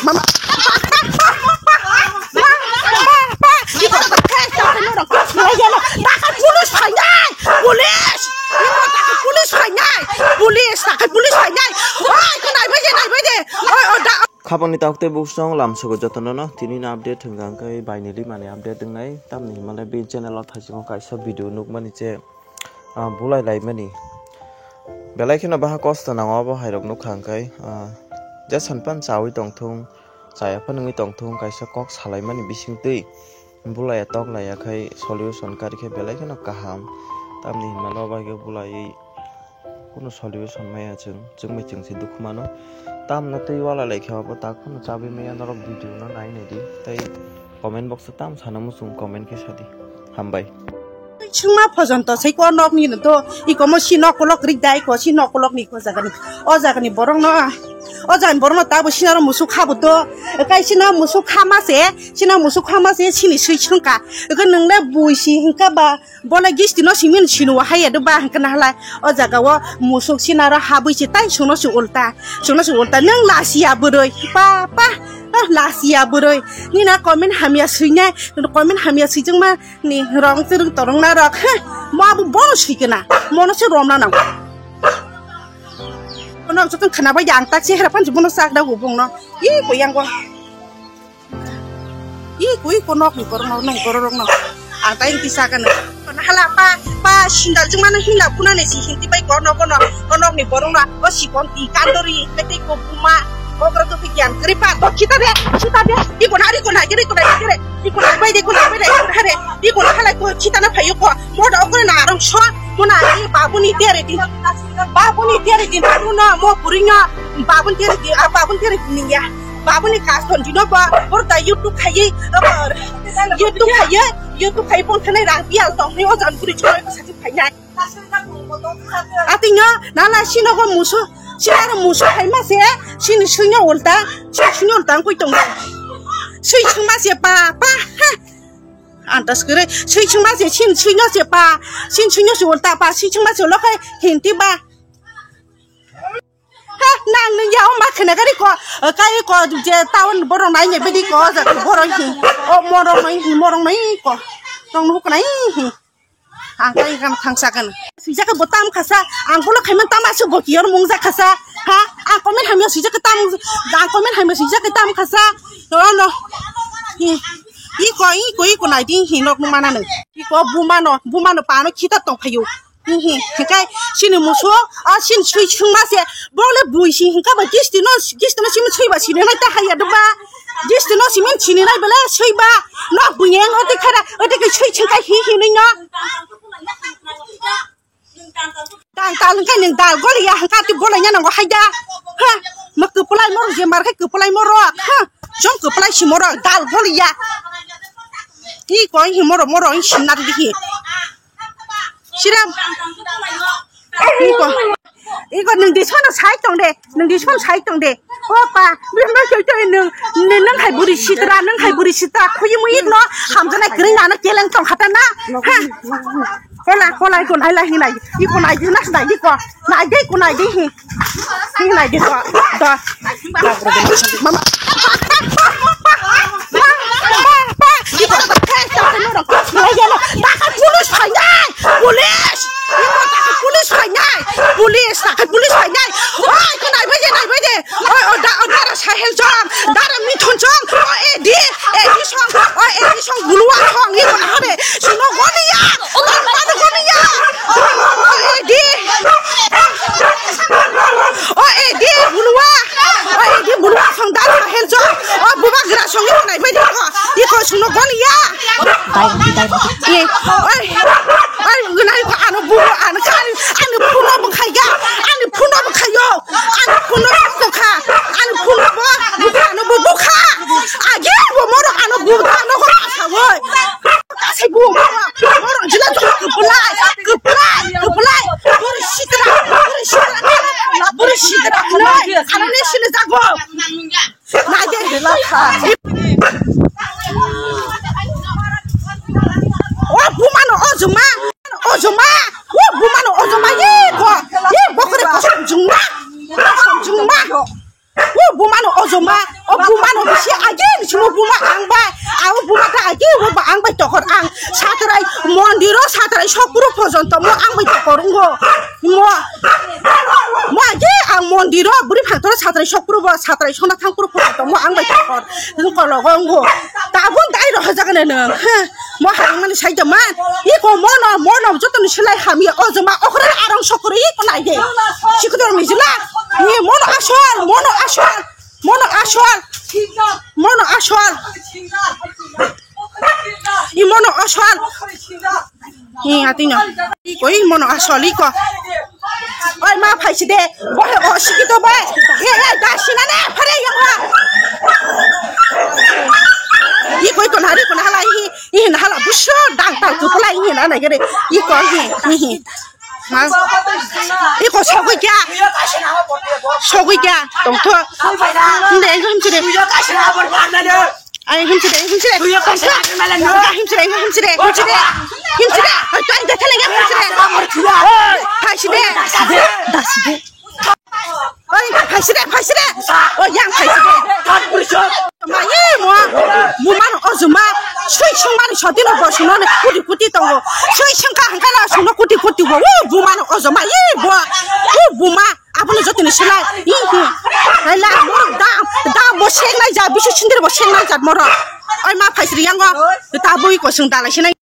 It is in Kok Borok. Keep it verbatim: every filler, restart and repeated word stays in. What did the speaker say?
Mama. Police phainai! Police! Police phainai! Police! Police phainai! Oi, khe naibai de, naibai de! Oi, oi, da- Khabangni takhuk tei buksong lamsogo jotono no tini ni update hwnkha hwnkhe bainili mani update wngnai tamni hwnmale bini channel o thaisingo kaisa video nukmani je ah, bulai laimani. Belai kheno baha kosto nango abo hairok nukha hwnkhe, ah, je sanpan chawi tongthung, chaya phano wngwi tongthung, kaisa kok salaimani bisingtwi bulaiya toklaiya khai solution karikhe belai kheno kaham. Tamni hwnmano abo hai khe bulaiwi kunu solution maya chwng, chwngbai chwngse dukhu mano. Tamno twi wala laikhe abo tak phano chawi maya norok video no nai naidi. Tei comment box o tam sana muchung comment khe sadi. Hambai. Singma phojon to sai ko nok ni to, iko mo si nok kolok rik dai ko, si nok kolok ni ko jaga ni. O jaga ni borok no, o jaga ni borok no ta bo sinaro musuk kha bo to. Kai sina musuk kha ma se, sina musuk kha ma se sini sui sungka. Ko nung le bui si hingka ba, bola gisti no simin sinu wa haya do ba hingka na hala. O jaga o musuk sinaro habui si tai suno su ulta. Suno su ulta nung la siya buroi. Pa, pa, ah, la siya buroi. Ni na comment hamya sui nai, comment hamya sui jeng ma. Ni rong chirung torong na rok, he, mo abo bono sui kena, mono se rom na nang. Bono ang joto khana bai ang tak se hera pan bono sak da bong no. I ko yang ko. I ko i ko nok ni korong no, nong korong no. Ang tai ti sak na. Hala pa, pa sindal jung mano hinda puna ne si hindi bai kono kono, kono ni korong na, o si kon ti kandori, kete ko puma, o kro to pikian, kripa, to kita de, kita de, i ko nari ko na, kiri ko na, kiri. Ikuna bai de, ikuna bai de, ikuna hare, ikuna halai ko chitana phayo ko. Mo da okore na arong so, mo na ni babuni tere din. Babuni tere din, mo na mo puri na, babun tere din, a babun tere din ya. Babuni kaston dino ba, bor da YouTube khayi, YouTube khayi, YouTube khayi pon thanai rang pial tong ni o jan puri choi ko sati phai nai. Atingno nana sinogo musu, sinaro musu khaima se, sini suinyo ulta, sini suinyo ulta koi tongo. Sui sungma se pa, pa, ha. Antas kere, sui sungma se, sin suinyo se pa, sin suinyo se ulta pa, sui sungma se lokai hinti ba. Ha, nang nung ya o ma khena gari ko, kai ko je town borok nai ne bedi ko, ja borok hi, o morok nai hi, morok nai ko, tong nuk nai hi. Ang tai kan thangsa kan. Swijak bo tam khasa, ang bolo khaiman tam asu bo kiyor mung jak khasa. Ha, ang comment hamya swijak tam, ang comment hamya swijak tam khasa. No, no. Hi. Iko, iko, iko nai di hi nok mana no. Iko bumano, bumano pano khita tong phayu. Hi, hi. Kai sini musu, a sin sui sung ma se. Bole bui si hingka ba gisti no, gisti no simi sui ba sini nai ta haya do ba. Gisti no simi sini nai bele sui ba. No bui yang oti khara, oti ke sui sing kai hi hi nai no. Dal dal hingka ning dal goli ya hingka ti bolai nya nango hai da. Ha, ma kupulai moro je mar kai kupulai moro. Ha, jong kupulai si moro dal goli ya. Hi koi hi moro moro hi sinar di hi. Siram. Iko. Iko nung di sono sai tong de. Nung di son sai tong de. Opa, bima choi choi nung. Nung hai buri sitra, nung hai buri sitra. Khuyi mu ikno. Hamjana kring nana keleng tong khata na. Ha. Kola, kola iko nai la hinai. Iko nai di na nai di ko. Nai di ko nai di hi. Hi nai di ko. Da. Mama. Police phainai! Police! Police phainai! Police! Police phainai! Oi, khe naibai de, naibai de! Oi, o da, o dara Sahel song, dara Mithun song, o A D, A D song, o A D song, bulwa song, iko na hore, sino goniya, o mano goniya, o A D, o A D, bulwa, o A D, bulwa song, dara Sahel song, o bubagra song, iko naibai de, iko sino goniya. Oi, oi, oi, gunai ko ano bu, ano kha, ano phuno bo khaiya, ano phuno bo khayo, ano phuno bo kha, ano phuno bo, ano bo bo kha. Agi bo moro ano bu ano ko sa oi. Kasai bu moro, moro jila to kuplai, kuplai, kuplai. Buri sitra, buri sitra, buri sitra. Ano ne sile jago. Naide. O bumano o juma. O juma. O bumano o juma. Ye ko. Ye bokre ko juma. Juma. O bumano Ojoma, o buma no bisi agi ni simo buma ang bai. Abo buma ta agi bo ba ang bai tokor ang. Satrai mondiro satrai sokpuru porjonto mo ang bai tokor ngo. Mo, mo agi ang mondiro buri phangtoro satrai sokpuru bo satrai sona thangpuru porjonto mo ang bai tokor. Nung kologo ngo. Tabun dai rohajak ne nung. Mo haring mani sai de man. Iko mono, mono joto ni silai hamya. Ojoma okra arong sokori iko nai de. Sikudor mijila. Ni mono asol, mono asol. Mono asol. Mono asol. I mono asol. Hi atino. Iko i mono asol iko. Oi ma phaisi de. Bohe o sikito bai. Ye ye dasina ne phare yang ha. Iko iko nari iko nahala hi. Ihin hala busu dang tal tu pula ihin ana gere. Iko hi hi. Ma. Iko sogui kya? Sogui kya? Tong tu. Inde him chire. Ai him chire him chire. Him chire him chire him chire. Him chire. Ai tu inde thale him chire. Phaisi de. Dasi de. Oi, phaisire, phaisire. O yang phaisire. Mai mo, buma no ojoma. Sui sung mani sotino bo suno ne kuti kuti tongo. Sui sung ka hangka na suno kuti kuti bo. O buma no ojoma. I bo. O buma. Abono jotoni sila. I hi. Hai la mo da, da bo seng nai ja, bisu sindir bo seng nai ja moro. Oi ma phaisire yango. Ta bui ko sung dalai sinai.